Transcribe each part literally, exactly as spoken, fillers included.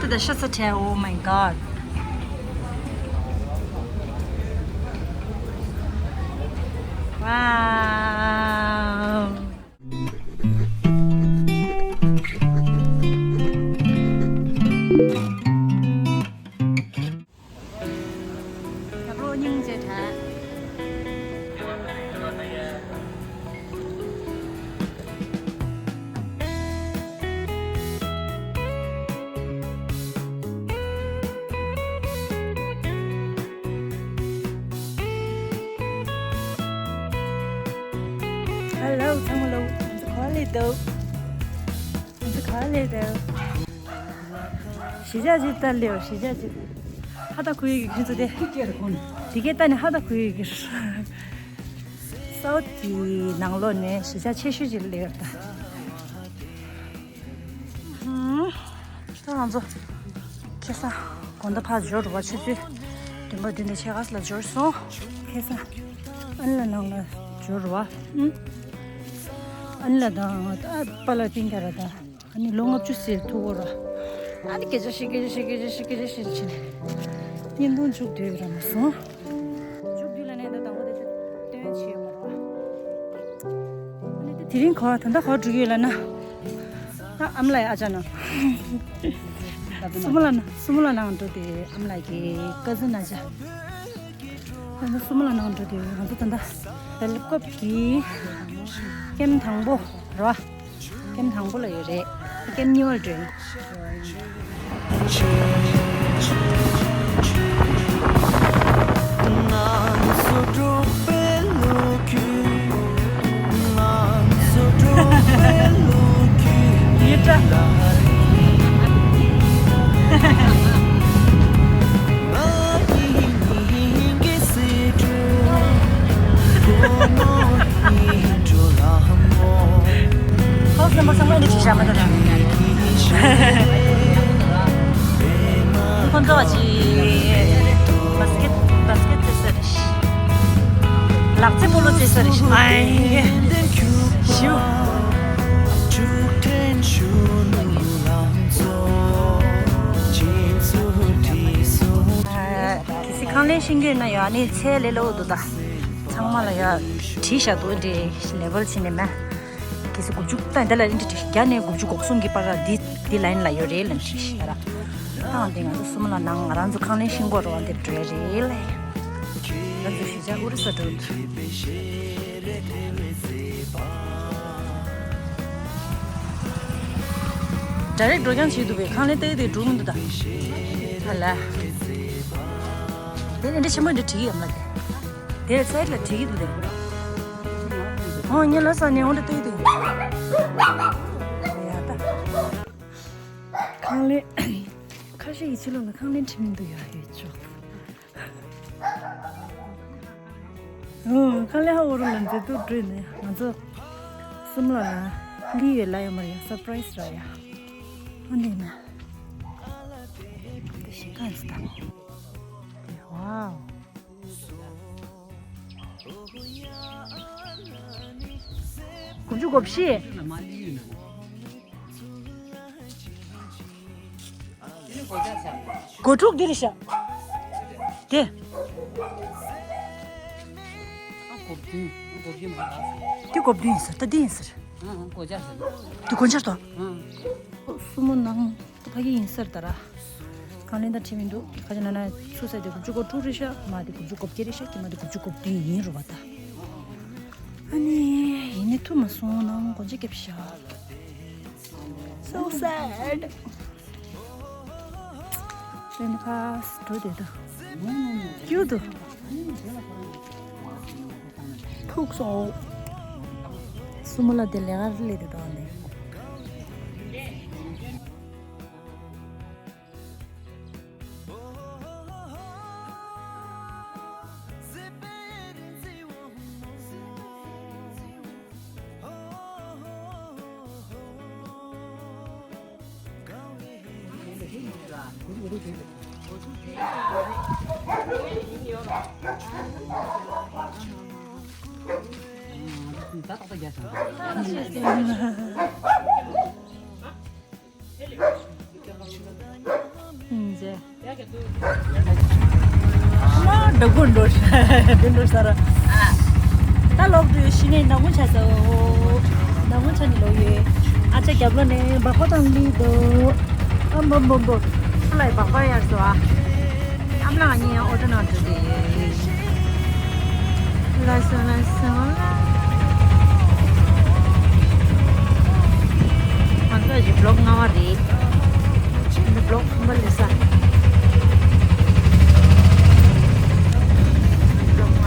འདི་ཤ་ཚ་ཁྲལ། Oh my god. Wow. རྒྱབ་ལོགས་སྙིང་རྗེ་དྲགས། Hello ཚང་མ་ལོ། ང་ཚོ་ག་ལེ་འདུག་ང་ཚོ་ག་ལེ་འདུག་གཞིས་ཆགས་ཅིག་ལྟ་ལེའོ། གཞིས་ཆགས་ཅིག་ཧ་ད་གོ་ཡི་གི་ཁྱོད་ཚོ་དེ། དེ་གའི་ལྟ་ནས་ཧ་ད་གོ་ཡི་གི། སའུ་ཐི་གི་ནང་ལོགས་ནས་གཞིས་ཆགས་ཆེ་ཤོས་ཅིག་ལེ་ཡོད་ད། ཧུམ། ད་ང་ཚོ་ཁ་སང་དགོང་དག་ཕར་འབྱོར་བ། ཆུ་ཚོད་བདུན་པ་བདུན་དང་ཕྱེད་ཀ་ལ་འབྱོར་སོང་། ཁ་སང་ཨ་ནི་ལགས་ནང་ལ་འབྱོར་བ། ཨུམ། ཨ་ནི་ལགས་དང་ད་པཱ་ལགས་སྤུན་ཀྱག་ར་ད། ཨ་ནི་ལོ་ལྔ་བཅུ་ཟེར་ཐུག་གོ་ར། ཨ་ནི་སྐད་ཆ་བཤད། སྐད་ཆ་བཤད། སྐད་ཆ་བཤད། སྐད་ཆ་བཤད་བྱས་ནས་བརྙན་ཐུང་མཇུག་བསྡུས་ར་མ་སོང་། མཇུག་བསྡུས་ལབ་ནས་ད་དང་པོ་དེ་ཚོ་སྟོན་བྱས་ཡོད་མ་རེད་པ། ཨ་ནི་དེ་དེ་རིང་ག་པར་ད་ལྟ་ག་པར་འགྲོ་གི་ཡོད་ལབ་ན། ད་ཨ་མ་ལགས་ཡ་ཨ་ཅག་ན། སྲུ་མོ་ལགས་ན། སྲུ་མོ་ལགས་ནང་འགྲོ་དེ། ཨ་མ་ལགས་ཀྱི་ཀ་ཟིན་ཨ་ཅག་ད་ལྟ་སྲུ་མོ་ལགས་ནང་འགྲོ་དེ། ང་ཚོ་ད་ལྟ་སྦེལ་ཀོབ་ཀྱི་ཀེམ་དང་པོ་རེད་པ། ཀེམ་དང་པོ་ལ་ཡོད་རེད། ཀེམ་གཉིས་པ་ལ་འགྲོ་ཡིན། ཡིན་འདྲ། ཁོང་སེམས་པ་ཚང་མ་འདི་བྲིས་བཞག་མ་འདུག་ན། ཁོང་ཚོ་ཅིག་བ་སི་ཀེད་བ་སི་ཀེད་རྩེ་ས་རེད། ལག་རྩེད་སྤོ་ལོ་རྩེ་ས་རེད། ཨའི་ཞིའུ། གལ་སྲིད་ཁང་ལེན་ཤེས་ཀྱི་ཡོད་ན་ཡང་ཨ་ནི་ཚད་ལས་སླ་པོ་འདུག་ད། ཚང་མ་ལ་ཡ་བྲིས་བཞག་འདུག་འདི་ལེ་བལ་བྱས་ནས་མེད། གལ་སྲིད་དགུ་བཅུ་ད་འདི་ལ་འདི་བྲིས་བརྒྱ་ནས་དགུ་བཅུ་གོ་གསུམ་གྱི་བར་ལ་འདི་འདི་ལ་ཡིན་ལ་ཡོད་རེད་ལབ་བྲིས་ཤག་ར། ད་འདི་ང་ཚོ་སྲུ་མོ་ལགས་ནང་ང་རང་ཚོ་ཁང་ལེན་ཤེས་ཀྱི་ཡོད་རེད་པ། འདིར་འགྲོ་ཡ་རེད་ལབ་ཡ། ང་ཚོ་གཞིས་ཆགས་ཨོ་རི་ས་འགྲོ་འདུག་ཌའི་རེག་འགྲོ་རྐྱང་བྱེད་འདུག་པས། ཁང་ལེན་ལྟ་ཡི་དེ་འགྲོ་མི་འདུག་ད། ཧ་ལ། དེ་ནས་འདི་ཆེན་པོ་འདི་བྲིས་ཡོད་མ་རེད། དེ་སའིཌ་ལ་བྲིས་ཀྱི་འདུག་དེ། ཨོ་ངས་ལབ་ས་ནས་འོ་འདི་ལྟ་ཡི་དེ། ཡ་ད། ཁང་ལེན། ཁ་ཤས་ཀྱི་ཕྱི་ལོགས་ལ་ཁང་ལེན་བྲིས་མི་འདུག་ཡ་ཡོད་ཅོག་ཨོ། ཁ་ལེ་ཧ་འོ་རུ་ལ་མཛེས་སྡུག་བྲིས་ནས་ང་ཚོ་སྲུ་མོ་ལགས་ལ་ལི་ཡོད་ལ་ཡོད་མ་རེད་ཡ། སར་པ་རའི་སི་ར་ཡ། ཨ་ནི་ན། དེ་ཞིག་ག་ཚི་ད། ཝའོ། དགུ་བཅུ་གོ་བཞི། སྒོ་ཕྱུགས་འདི་རེད་ཤག་དེ། འདི་སྒོ་བདུན་ཡིན་ཟེར། ད་འདི་ཡིན་ཟེར། འདི་སྒོ་འཆར་དོ། སྲུ་མོ་ནང་ཕ་གི་ཡིན་ཟེར་ད་ར། ཁང་ལེན་ད་བྲིས་མི་འདུག་ཁ་ཅིག་ན་ན་ཚུར་ས་དེ་དགུ་བཅུ་གོ་དྲུག་རེད་ཤག་མ་དེ་དགུ་བཅུ་གོ་བརྒྱད་རེད་ཤག་དེ་མ་དེ་དགུ་བཅུ་གོ་བདུན་ཡིན་རུ་བ་ད། ཨ་ནི་ཡིན་ནི་ཐུབ་མ་སོང་ནང་སྒོ་འབྱེད་རྒྱབ་ཤག So sad. ལེན་ཁ་སི་འགྲོ་དེ་དང་། ཀྱུ་དུ། ཐུག་སོང་། སྲུ་མོ་ལགས་དེ་ལས་ཀ་ལས་དེ་དང་ནི། ཨུམ་ཟེར། མ་འདྲ་པོ་འགྲོ་ཤ་འདི་འགྲོ་ས་ར། ད་ལོག་དུས་ཤི་ནས་ནག་མོ་ཆ་ས་འོ། ནག་མོ་ཆ་ནས་ལོག་ཡོད། ཨ་ཅག་རྒྱབ་ལོགས་ནས་སྦག་སྦག་བཏང་ལི་འདུག་ཨམ་བམ་བམ་བམ། ཁ་ལ་སྦག་སྦག་ཡར་སོ་ཨ། ཨམ་ལགས་ངས་ཨོ་ཏོ་ནང་འགྲོ་དེ། ལ་སོ་ལ་སོ་ལ། ང་ཚོ་ཞིག་བློག་ལྔ་བ་རེད། འདི་བློག་ཐོག་མ་ལས་ས། བློག་ལྔ་བ།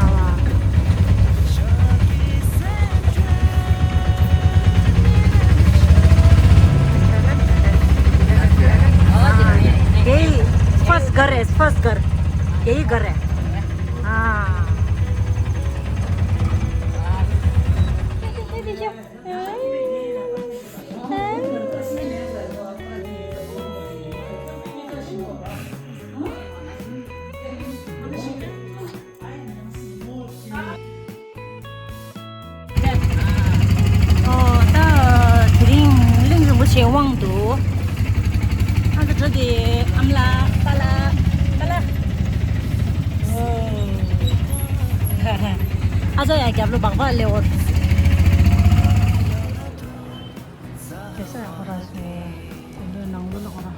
དེ་ཕར་སྒར་རེད། ཕར་སྒར། དེ་སྒར་རེད། ཨ། ཨོ། ད་དེ་རིང་གླིང་རིན་པོ་ཆེའི་དབང་དུ། ཨ་ད་འགྲོ་དེ་ཨམ་ལགས་པཱ་ལགས་པཱ་ལགས། ཨ་ཅག་ཡ་རྒྱབ་ལོགས་སྦག་སྦག་སླེབས་འོ། དེ་ས་ཡ་ཁོ་ར་སོང་། དེ་འདྲའི་ནང་ལོགས་ལ་ཁོ་ར།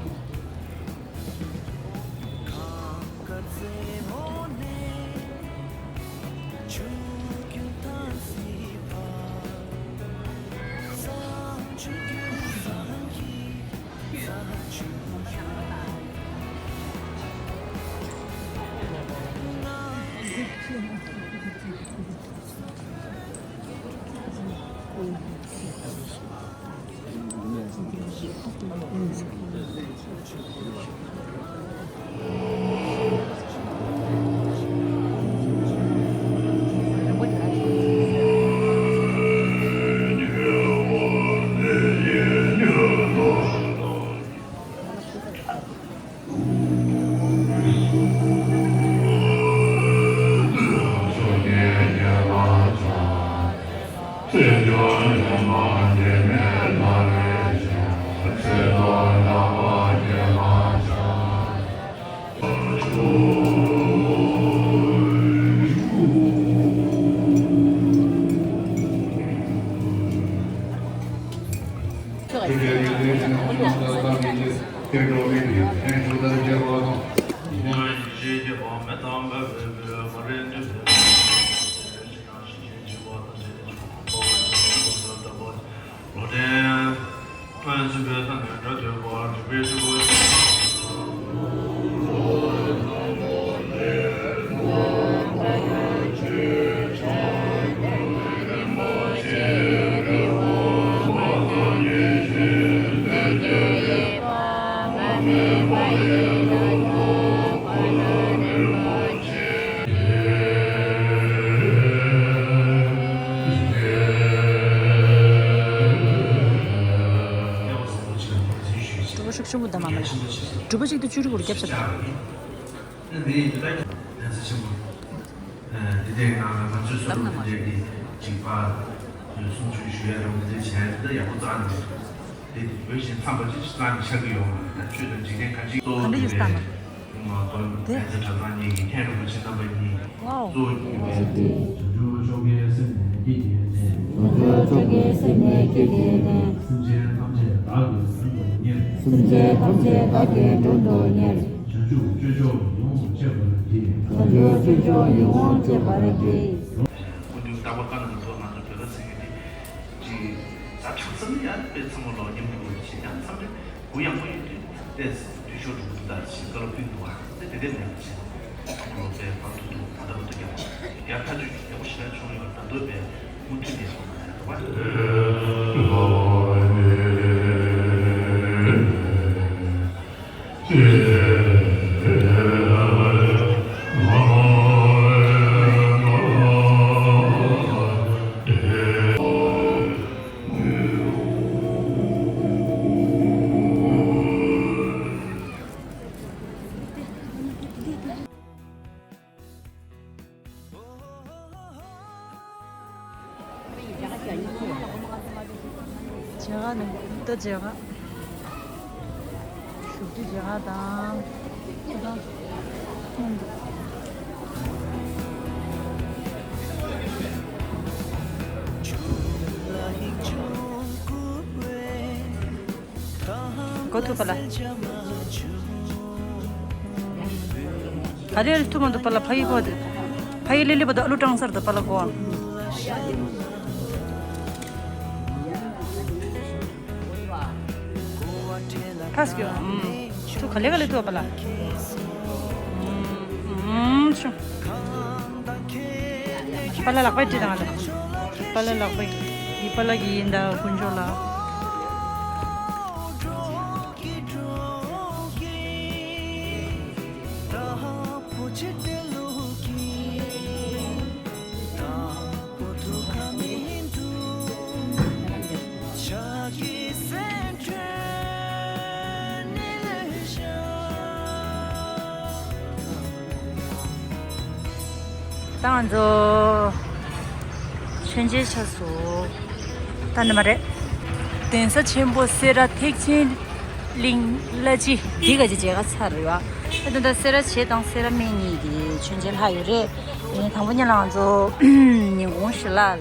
སྒྲུབ་པ་ཤུགས་ཆེན་པོ་དང་མ་མ་ལ། སྒྲུབ་པ་གཅིག་ཏུ་བཅུ་དྲུག་པོར་སྐྱབས་སུ་མཆི། འདི་ལྟའི་ནང་ལ་ང་ཚོས་སོ་སོ་འདི་འདྲའི་གི་གཅིག་པ་གསུང་ཆོས་ཞུ་ཡ་རུ་འདི་འདྲ་བྱས་ཡ་འདི་ཡག་པོ་རྩ་ནས་མེད། དེ་འོས་ཤིང་འཚམས་པ་ཅིག་རྩ་ནས་ཆགས་ཀྱི་ཡོད་མ་རེད། ད་ཆོས་དང་འཇིག་རྟེན་གང་ཅིའི་གཙོ་བོ་དེ་བས་ང་ཚོ་དེ་ཨ་ཙི་གྲྭ་ཚང་གཉིས་ཀྱི་མཁན་རིན་པོ་ཆེ་རྣམ་པ་གཉིས། ཝའོ། གཙོ་བོ་གཉིས་པའི་དེ། བྱང་ཆུབ་མཆོག་དགེའི་སེམས་ནི་སྐྱེ་གྱུར་ནས། བྱང་ཆུབ་མཆོག་དགེའི་སེམས་ནི་སྐྱེ་གྱུར་ནས། སེམས་ཅན་ཐམས་ཅད་བདག་གིས་མགྲོན་དུ་གཉེར། སེམས་ཅན་ཐམས་ཅད་བདག་གིས་མགྲོན་དུ་གཉེར། བྱང་ཆུབ་སྤྱོད་མཆོག་ཡིད་འོང་སྤྱད་པར་བགྱི། བྱང་ཆུབ་སྤྱོད་མཆོག་ཡིད་འོང་སྤྱད་པར་བགྱི། སྐུ་མདུན་རྟག་པར་བཀའ་གནང་ཐོག་ང་ཚོ་བོད་པ་ཟེར་མཁན་དེ་ཅིག་ད་གྲྭ་ཚང་ནི་ཡང་དཔེ་ཚང་མ་ལོག་མཉམ་དུ་ཡོད་ཅིག་ཡང་ཚང་མ་གུ་ཡངས་པོ་ཡོད་དུས་ཏེ་འཐུས་ཤོར་འགྲོ་གི་འདུག་ད་ཅིག་བཀའ་སློབ་ཕུལ་འདུག་བ་དེ་དེ་དེ་མེད་པ་ཅིག་ཚང་མ་ལོག་དཔེ་བར་དུ་འདུག་ད་ལྟ་བར་དུ་རྒྱབ་ཡར་ཐག་གཅོད་ཡག་པོ་ཞེ་དྲག་བྱུང་ཡོད། ད་དུང་དཔེ་མུ་མཐུད་ནས་ཡག་པོ་མ་ཡག་འདུག་བ། བྱེད་ག་ནི་ད་བྱེད་ག་ཞུ་ ཅི་བྱེད་ག་དང་། ཅི་དང་། གོ་ཐུབ་པ་ལ། ག་རེ་ཐུབ་མ་འདུག་པ་ལ། ཕ་ཡི་གོ་དེ། ཕ་ཡི་ལི་ལི་བ་དུ་ཨ་ལུ་ཀྲང་སར་དུ་པ་ལ་གོ། ཕ་སྐྱོ། ཨུམ། ཐུ་ག་ལེ་ག་ལེ་ཐུ་པ་ལ། ཨུམ། ཆུ། པ་ལ་ལག་པའི་དྲི་དང་ལ། པ་ལ་ལག་པའི། ཡི་པ་ལ་གི་ཡིན་ད་ཀུན་སྦྱོར་ལ། ད་ང་ཚོ་མཆོད་མཇལ་ཆགས་སོང་། ད་ནི་མ་རེད། གདན་ས་ཆེན་པོ་སེ་ར་ཐེག་ཆེན་གླིང་བླ་སྤྱི་འདི་ག་ཅི་མཇལ་ཁ་ཚར་ཡོད། ཨ་ད་ད་སེ་ར་བྱེས་དང་སེ་ར་སྨད་གཉིས་ཀྱི་མཆོད་མཇལ་ལྷག་ཡོད་རེད། ཨེ་དང་པོ་ཉིད་ལ་ང་ཚོ་ཉིན་གུང་ཞལ་ལག་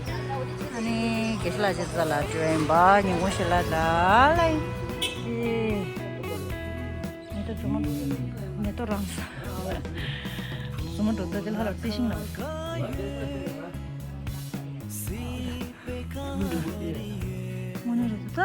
ཨ་ནི་དགེ་བཤེས་ལགས་ཅིག་ལ་འགྲོ་ཡིན་པ། ཉིན་གུང་ཞལ་ལག་ལ་ལ་ཡིན། མེ་ཏོག་མཛུབ་མོ། མེ་ཏོག་རང་ས། མཛུབ་མོ་འགྲོ་ད་དེ་ལྷ་ལ་རྩི་ཤིང་ལ། དངོས་གནས་རེད་ད།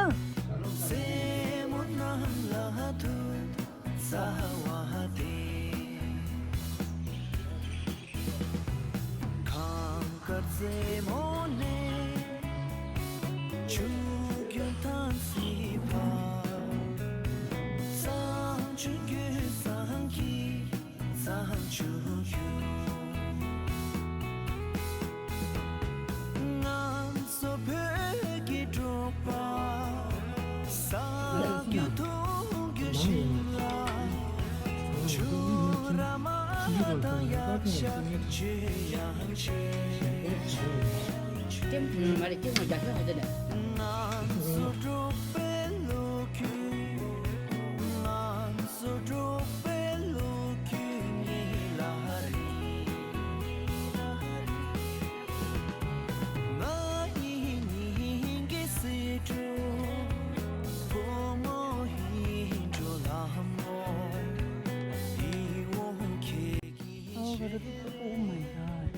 Oh my god.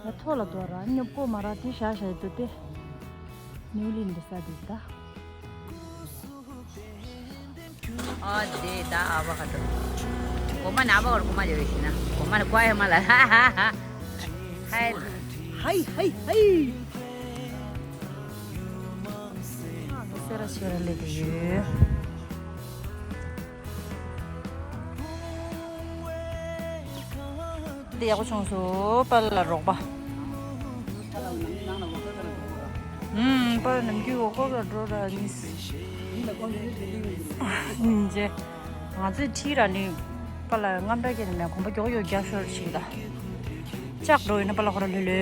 ད་ཐོག་ལ་དོ་ར་སྙོབ་གོ་མ་ར་དེ་ཤ་ཤ་ཡི་དུ་དེ། ནིའུ་ལི་འདི་ས་དེ་ད། ཨ་དེ་ད་ཨ་བ་ཁ་ཏོ། གོ་མ་ན་བ་གར་གོ་མ་ལེ་བེ་ཤི་ན། གོ་མ་ལ་ཀ་ཡ་མ་ལ། ཧ་ཧ་ཧ། ཧའི་ཧའི་ཧའི། སེ་ར་ཤེ་ར་ལེ་གི་ཡོད། འདི་ཡག་པོ་བྱུང་སོང་། པཱ་ལགས་ལ་རོགས་པ། ཨུམ། པཱ་ལགས་ནམ་རྒྱུན་འོ་ཀོ་ལ་འགྲོ་ར་ནིས། ཨིན་ཇེ། ང་ཚོའི་ཁྲིད་ར་ནི། པཱ་ལགས་རྔམ་དྲག་སྐྱེས་ནས་མེད་གོམ་པ་མགྱོགས་མགྱོགས་རྒྱག་ཤོར་ཞིག་ལ། ལྕགས་འགྲོ་ཡོད་ན་པཱ་ལགས་ཁོ་ར་ལྷོད་ལྷོད། དེ་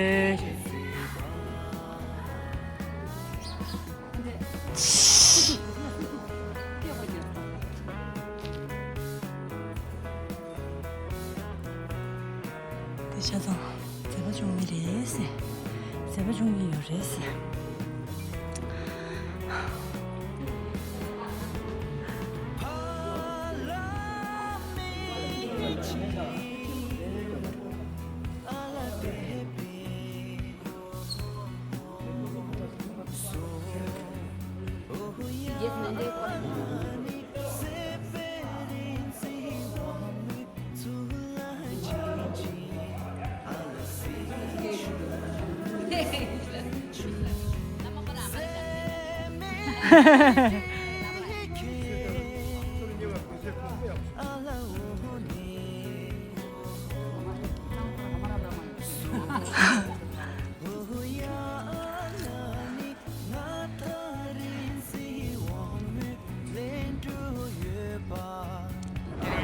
ཆ་ཚང་མཛེས་པ་བྱུང་གི་རེད་ཟེར། མཛེས་པ་བྱུང་གི་ཡོད་རེད་ཟེར།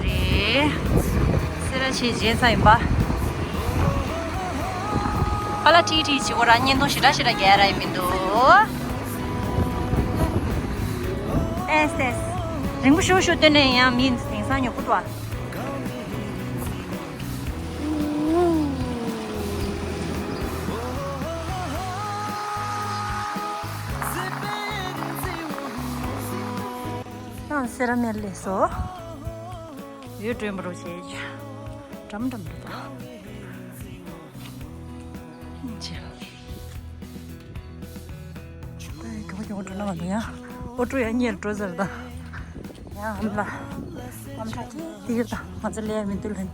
རེད། སེ་ར་བྱེས་བྱས་ཚར་ཡིན་པ། པཱ་ལགས་ཁྲིད་ཁྲིད་བྱེད་སྒོ་ར་བརྙན་ཐུང་ཞེ་དྲག་ཞེ་དྲག་རྒྱག་ར་ཡིན་མི་འདུག་ཏེས་ཏེས། རིང་པོ་ཞུ་ཞུ་བཏོན་ནས་ཡང་མི་དེང་སང་ཉོ་གི་འདུག་ཨ། ཡང་སེ་ར་སྨད་སླེབས་སོང་། ཡུལ་སྒྲོན་པོ་རུ་བྱེད་ཅུ། འགྲམ་འགྲམ་དུ་ད། ཅི། ད་མགྱོགས་མགྱོགས་འགྲོ་ན་མ་འདུག་ཡ། ཨོ་ཊོ་ཡ་གཉེར་འགྲོ་ཟེར་ད། ཡ་ཨམ་ལ། ཨམ་ལ་ཅི་ཟེར་ད། ང་ཚོ་ལས་མི་འདུག་ལན།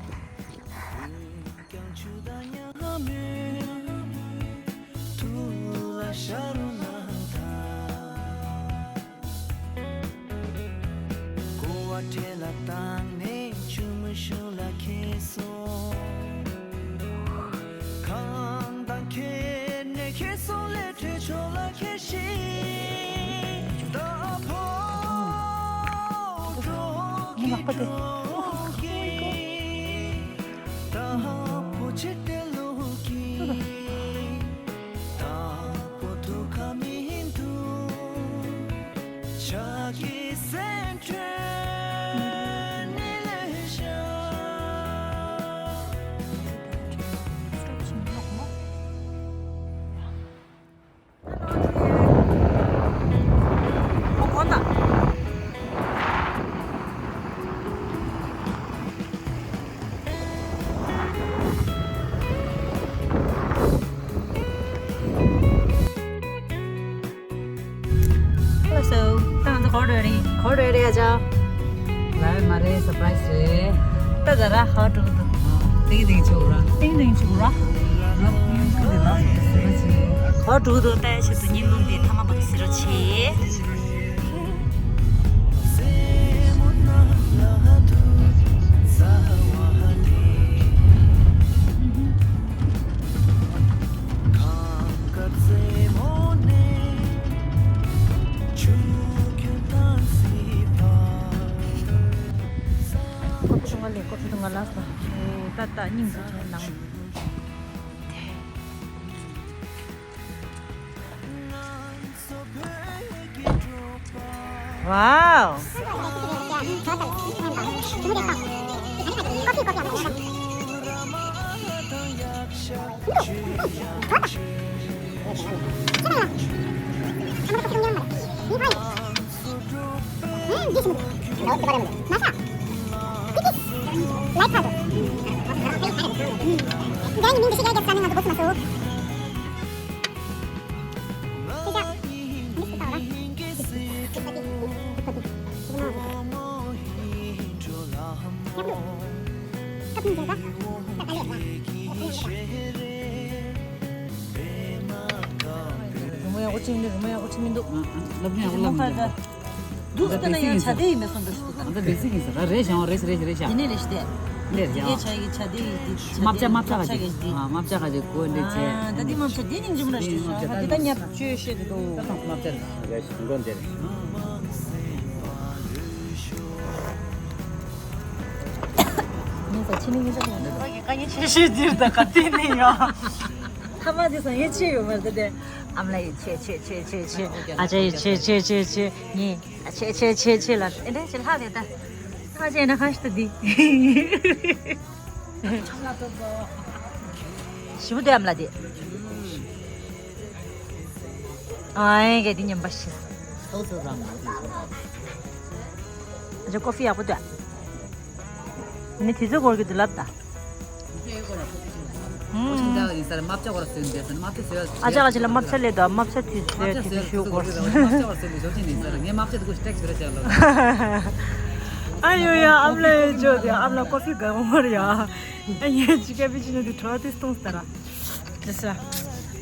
ཀོ་བ་ཁྲེ་ལ་བཏང་ནས་ཆུ་མོ་ཤུ་ལ་ཁེལ་སོང་། གང་དང་ཁེལ་ནས་ཁེལ་སོང་ལས་བྲེལ་ཆོག་ལ་ཁེལ་ཤི། ད་ཕོ་འགྲོ་གི་འགྲོ་གི། ད་ཕོ་ཆེ་ཏེ་ལོ་གི། ད་ཕོ་ཐུག་ག་མི་འདུག་ཆ་གི་སེམས་ཁྲལ་ནི་ལས་ཤ། Hello, so, ད་ང་ཚོ་ག་པར་འགྲོ་ཡ་རེད། ག་པར་འགྲོ་ཡ་རེད་ཨ་ཅག་ལབ་མ་རེད། སར་པ་རའི་སི་རེད། ད་ད་ར་ག་པར་འགྲོ་གི་འདུག་ཏིང་ཏིང་ཆུ་ར། ཏིང་ཏིང་ཆུ་ར། ང་བརྙན་ཐུང་འདི་ལ་ཟེར་རོ་ཆེ། ག་པར་འགྲོ་གི་འདུག་ལྟ་ཡ་ཆེད་དུ་བརྙན་ཐུང་འདི་མཐའ་མ་བར་དུ་གཟིགས་རོགས་བྱེད། ཀོ་ཕི་ང་ལས་ཀོ་ཕི་དང་ང་ལ་ས། ཨོ་ད་ད་སྙིང་རྗེ་ཆེ་ནང་། Wow. རི་མོ་ཡག་པོ་བྲིས་མི་འདུག་རི་མོ་ཡག་པོ་བྲིས་མི་འདུག་ལབ་ནས་ཡག་པོ་ལབ་མི་འདུག་འདུག་ད་ན་ཡང་བྱ་དེ་ཡིན་མེད་སོང་འདྲ་ཞིག་འདུག་ད་ད་བེ་སིག་ཡིན་ཟེར་ར། རེད་བྱ་བ་རེད་རེད་རེད་བྱ། དེ་ནས་རེད་ཤི་དེ། འདིར་དེ་གའི་བྱ་ཡི་བྱ་དེ་ཡི་དེ་བྱ་དེ་རྨ་བྱ་རྨ་བྱ་ག་ཅིག་རྨ་བྱ་ག་ཅིག་གོ་འདི་བྱས། ད་དེ་རྨ་བྱ་དེ་སྙིང་རྗེ་མོ་འདྲ་ཞིག་འདུག་ད་དེ་ད་ཉབ་བཅོས་བཤད་དེ་འདུག་ད་དང་རྨ་བྱ་རེད་ཞིག་འགྲོ་འདི་རེད། ངས་ད་ཕྱི་ནས་ངས་ད་ཡང་ད་ག་ངས་ཆེ་ཤོས་འདིར་ད་ག་དེ་ནས་ཡང་ཐ་མ་དེ་སང་ངས་ཆེ་ཡོད་མ་རེད་ད་དེ། ཨ་མ་ལགས་ཡིས་ཆེ་ཆེ་ཆེ་ཆེ་ཆེ། ཨ་ཅག་ཡིས་ཆེ་ཆེ་ཆེ་ཆེ་ཆེ། ངས་ཨ་ཆེ་ཆེ་ཆེ་ཆེ་ལ་ཨེ་འདྲ་ཞིག་ལྷག་རེད་ད། ལྷག་ཅེ་ན་ཁ་ཤི་ད་འདི། ཞི་བུ་དེ་ཨ་མ་ལགས་དེ། ཨ་ཨེ་གེ་དེ་ཉམས་པ་ཤི། སོ་སོ་རང་ཨ་ཅག་ཀོ་ཕི་ཡག་པོ་འདུག་ནི་དུས་ཚོད་འགོར་གི་འདུག་ལབ་ད། ཨ་ཅག་ཅིག་ལ་རྨ་བྱ་ལས་དང་རྨ་བྱ་དུས་ཚོད་དུས་ཚོད་ཞུ་དགོས། ཨ་ཡོ་ཡ་ཨམ་ལ་ཡོད་ཅོ་དེ་ཨམ་ལ་ཀོ་ཕི་དགའ་མོ་རེད་ཡ། ཨ་ཡེ་ཅི་ཀ་པི་ཅི་ནོ་དེ་གྲོ་དེ་སྟོང་སྟ་ར། དེ་ས།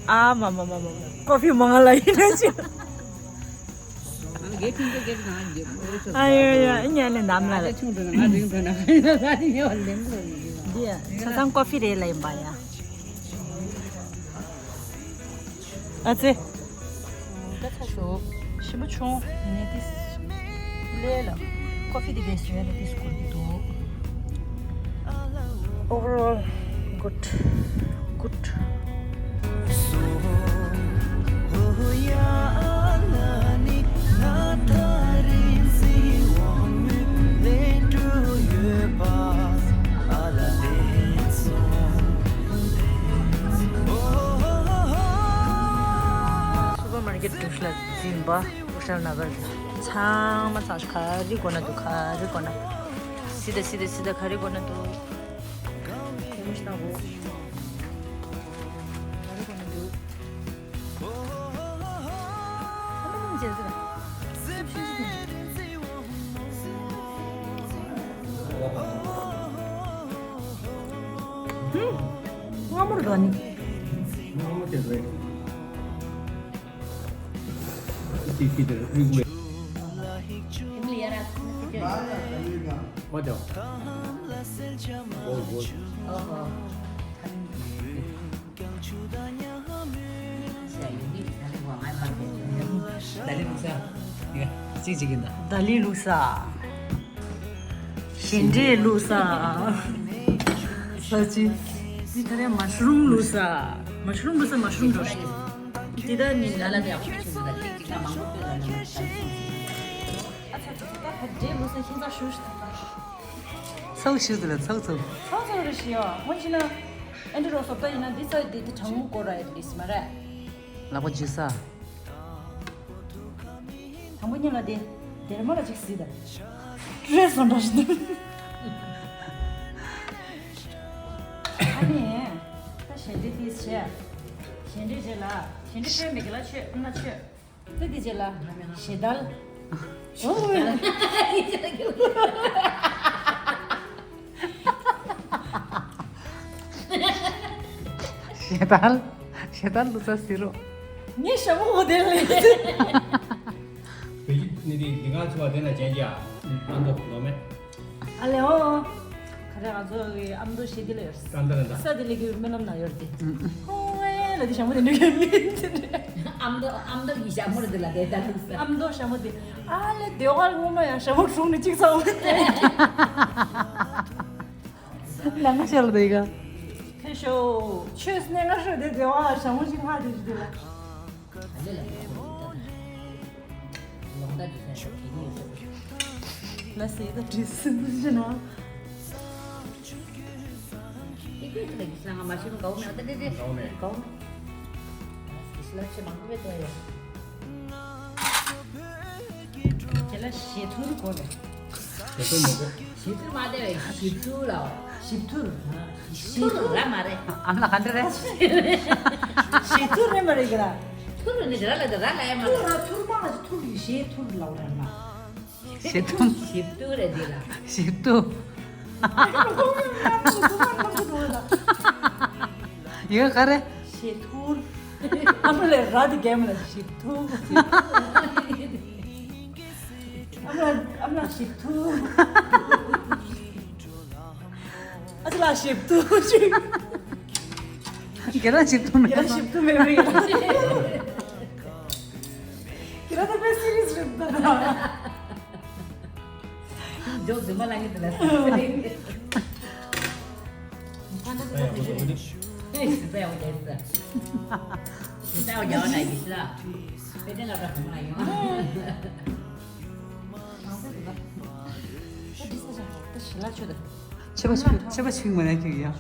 ཨ་མ་མ་མ་མ་མ། ཀོ་ཕི་མང་ལ་ཡིན་ན་ཅི། ཨ་ཡོ་ཡ་ཨ་ཉན་ནི་ནམ་ལ་རེད། འདི་ཆ་ཚང་ཀོ་ཕི་རེད་ལ་ཡིན་པ་ཡ། ཨ་ཙི། ད་ཚ་ཞོ་ཞིམ་པོ་བྱུང་། ནི་ཏིས་ལས་ལ་ཀོ་ཕི་དེ་གས་ཞོན་ལ་ཏིས་སྐོར་གྱི་འདུག Overall, good, good. བ་ཨུ་ཤལ་ན་གར་ཚང་མ་ཚང་ཤག་ག་རེ་དགོས་ན་འདུག་ག་རེ་དགོས་ན། སི་ད་སི་ད་སི་ད་ག་རེ་དགོས་ན་འདུག་ཁྱེད་མོ་ཤི་ན་གོ། ག་རེ་དགོས་ན་འདུག་ཨ་མ་ནི་མཇལ་ཟེར། ཧུམ། སྔ་མོར་དོ་ནི། ད་ལི་ལུག་ས། ཡ། གཅིག་གཅིག་ཡིན་ད། ད་ལི་ལུག་ས། ཞིང་འབྲས་ལུག་ས། ས་ཅི། འདི་ག་རེ་མ་ཤ་རུམ་ལུག་ས། མ་ཤ་རུམ་ལུག་ས་མ་ཤ་རུམ་འགྲོ་ཤི། འདི་ད་ནི་ལ་ལ་དེ་ཡག་པོ་ཞིག་ད་ཅིག་ཅིག་ལ་མང་པོ་སྤྲོད་ལ་ལ་ལ་ད་ལི་ས། ཨ་ཚ་ཚ་ད་ད་འབྲས་ལུག་ས་ཤིང་ཚ་ཤུ་ཤི་ད། ཚགས་ཤུ་དེ་ལ་ཚགས་ཚགས། ཚགས་ཚགས་རེ་ཤི་ཡ། ཧོན་ཤི་ན་ཨན་ཏི་རོ་སོབ་ད་ཡིན་ན་འདི་ཚ་འདི་དེ་གྲང་མོ་སྐོར་ར་ཡ་དེ་ལི་སི་མ་རེད། ལག་པ་འཇུ་ས། དང་པོ་ཉིད་ལ་དེ། དེར་མ་ལ་ཅིག་སྲིད་ད། སྤྲོད་སོང་འདྲ་ཞིག་འདུག་ཨ་ནི། ད་ཞལ་འདྲི་དེ་བྱས། ཞལ་འདྲི་རྗེས་ལ། ཞལ་འདྲི་སྤྲོད་མེད་ཀྱི་ལ་ཆོད་ཨ་མ་ཆོད། ད་དེ་རྗེས་ལ། ཞལ་དལ། ཨོ། ཞེ་དལ། ཞེ་དལ་ལུ་ས་ཟེར་རོ། ངས་ཞྭ་མོ་འོ་དེ་ལས། བོད་ཀྱི་ནི་དེ་འདི་ག་ཚོ་བ་དེ་ན་ཅན་ཅ། ཨ་མདོ་ལོ་མེ། ཨ་ལེ་ཨོ། ཁ་རེ་ང་ཚོ་གི་ཨ་མདོ་ཞེ་དེ་ལ་ཡོད། ཀ་འདར་འདྲ། ས་དེ་ལས་གི་སྨོན་ལམ་ན་ཡོད་དེ། ཧོ་ཨེ་ལ་དེ་ཞྭ་མོ་དེ་ནི་ཡོད་མི་དེ་རེད། ཨ་མདོ་ཨ་མདོ་གི་ཞྭ་མོ་རེད་དེ་ལ་དེ་ད་ལུགས་ས། ཨ་མདོ་ཞྭ་མོ་དེ། ཨ་ལེ་དེ་བ་ངོ་མ་ཡང་ཞྭ་མོ་གྲུང་ནི་གཅིག་ཚ་བོ་དེ། ལ་ང་ཤར་ལ་དེ་ག་ཁེ་ཤོ་ཆོས་སྣེ་ང་ཤོ་དེ་དེ་བ་ཞྭ་མོ་ཞིག་ཧ་དེ་ཞིག་དེ་ལ། ལ་སི་ད་དྲི་སུན་ཞེ་ན། ཏི་ཏི་ཏི་ལ་གི་སང་ང་མ་ཤི་མ་གའོ་མེ་ཏི་ཏི་ཏི་གའོ་མེ། གའོ་མེ། ལ་ཆེ་མང་པོ་ཏོ་ཡོད། དེ་ལ་ཞེ་ཐུར་གོ་ལེ། ཞེ་ཐུར་མ་གོ། ཞེ་ཐུར་མ་དེ་བས་ཞིབ་ཐུར་ལ། ཞིབ་ཐུར། ཞིབ་ཐུར་ར་མ་རེད། ཨ་མ་ལ་ག་འདྲ་རེད། ཞིབ་ཐུར་རེད་མ་རེད་གི་ར། ཐུར་ནི་ར་ལ་དེ་ར་ལ་ཡ་མ་ཐུར་ར། ཐུར་མ་ལ་ཐུར་ཡི་ཞེ་ཐུར་ལ་བ་ར་མ། ཞེ་ཐུར། ཞིབ་ཐུར་རེད་དེ་ལ། ཞིབ་ཐུར། ཡོད་ག་རེ། ཞེ་ཐུར། ཨ་མ་ལས་ར་དེ་རྒན་མ་ལ་ཞིབ་ཐུར། ཨ་མ་ལ་ཨ་མ་ལ་ཞིབ་ཐུར། ཨ་ཅི་ལ་ཞིབ་ཐུར་ཞིག་ཁྱེད་རང་ཞིབ་ཐུར་མེད། ཁྱེད་རང་ཞིབ་ཐུར་མེད་མེད། ཁྱེད་རང་ད་དཔེ་སི་རི་ཡས་རེད་ད། ཇོ་རྫུན་མ་ལ་ངེས་དེ་ལ་ཟེར། ཨེ་ཞིབ་ཡག་པོ་རྒྱག་ས། ཞིབ་ཡག་པོ་རྒྱག་ན་ཡིན་ས། དཔེ་དེ་ལ་རག་མ་ཡོང་། ད་ཞི་ལ་ཆོད་དེ། ཆེ་བ་ཆེ་བ་ཆེ་བ་ཆིག་མ་ཡ་ཁྱེད་ཡ། ང་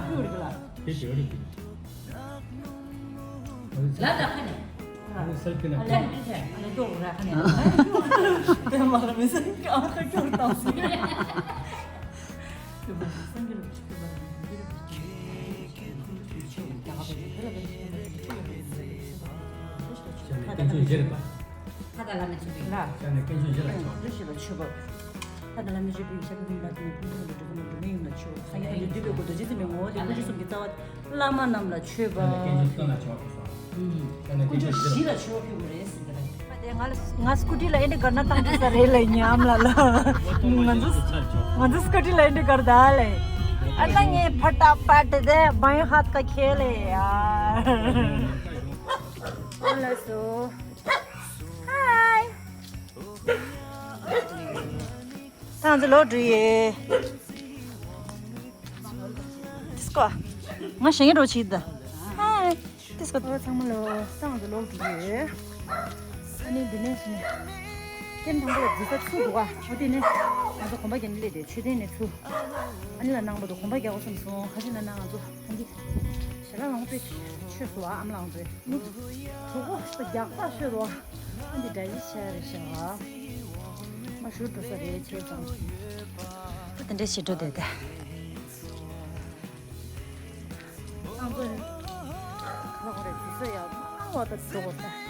ཕུལ་རིག་ལ། དེ་ཞེ་བ་རིག་ལ་ད་ཁ་ནས། ཨ་ནི་སེལ་ཕི་ན་ཨ་ནི་ཨ་ནི་ཏོག་ར་ཁ་ནས། དེ་མ་ར་མི་སེམས་ཀྱི་ཨ་ཁ་སྐྱོར་བཏང་སོང་། ཁ་དང་ལྷ་མི་ཆོས་པའི་ལ། ཤ་ནས་སྐད་ཤོད་བཞི་ལ་ཆོག་འདི་ཞེས་པ་ཆོས་པ། ཁ་དང་ལྷ་མི་ཆོས་པའི་ཞབས་ཀྱི་ལ་དེ་ནི་ཕུན་ཚོགས་ལ་འགྲོ་ཀུན་ལ་འགྲོ་མི་ཡོང་ལ་ཆོས་སངས་རྒྱས་ཐམས་ཅད་འདུས་པའི་སྐུ་རྡོ་རྗེ་འཛིན་པའི་ངོ་བོ་དེ་ཀུན་མཆེད་གསུམ་གྱི་རྩ་བ་བླ་མ་རྣམས་ལ་མཆོད་པ། ཤ་ནས་སྐད་ཤོད་གསུམ་ལ་ཆོག་ཀུན་མཆེད་བཞི་ལ་མཆོད་པ་ཕུལ་དགོས་རེད་ཟེར་གྱི་རེད། ང་ལ་ང་སྐུ་དྲིན་ལ་ཨེ་འདྲ་དགའ་ན་བཏང་ཐུབ་ས་རེད་ལ་ཉམས་ལ་ལ། ང་ཚོ་ང་ཚོ་སྐུ་དྲིན་ལ་ཨེ་འདྲ་དགའ་ར་ད་ལེ། ཨ་ན་ངས་ཕ་ཏ་པ་ཏི་དེ་བའི་ཧ་ཀ་ཁེ་ལེ་ཡ། ཨ་ལ་སོ། ཧའི། ཐང་ཚོ་ལོག་འགྲོ་ཡེ། ཏིས་ཀོ། ང་ཞེ་ངེ་འགྲོ་ཆི་ད། ཧའི། ཏིས་ཀོ། ཨོ་ཚང་མ་ལོ་ཐང་ཚོ་ལོག་འགྲོ་ཡེ། ཨ་ནི་འདི་ནས་ཞིང་། ཐེམ་ཐང་པོ་ལ་འཛུལ་ས་ཚུར་འདུག་ག་ཨོ་དེ་ནས་ང་ཚོ་གོམ་པ་རྒྱག་ནས་སླེབས་ཏེ་མཆོད་རྟེན་ནས་ཚུར། ཨ་ནི་ལ་ནང་པ་དུ་གོམ་པ་རྒྱག་དགོས་བསམ་སོང་། ཁ་ཤས་ན་ན་ང་ཚོ་ཐང་གི། ཞེ་དྲག་ལོངས་སྤྱོད་ཆོས་སུ་བ་ཨམ་ལང་ཚོས་མི་གྲོགས་པོ་རྒྱག་པ་ཤོད་རོགས། ཨ་འདི་འདྲ་ཡི་ཆ་རེ་ཤ་བ། མ་ཞུ་འགྲོ་ས་རེད་ཆེ་ཙང་། ཨ་དེ་འདྲ་ཞིག་འགྲོ་བསྡད་དེ། ཨང་ཀོན། ཁ་ཁོ་རེ་དུས་ཚོད་ཡག་མ་བ་ད་འགྲོ་དགོས་ད།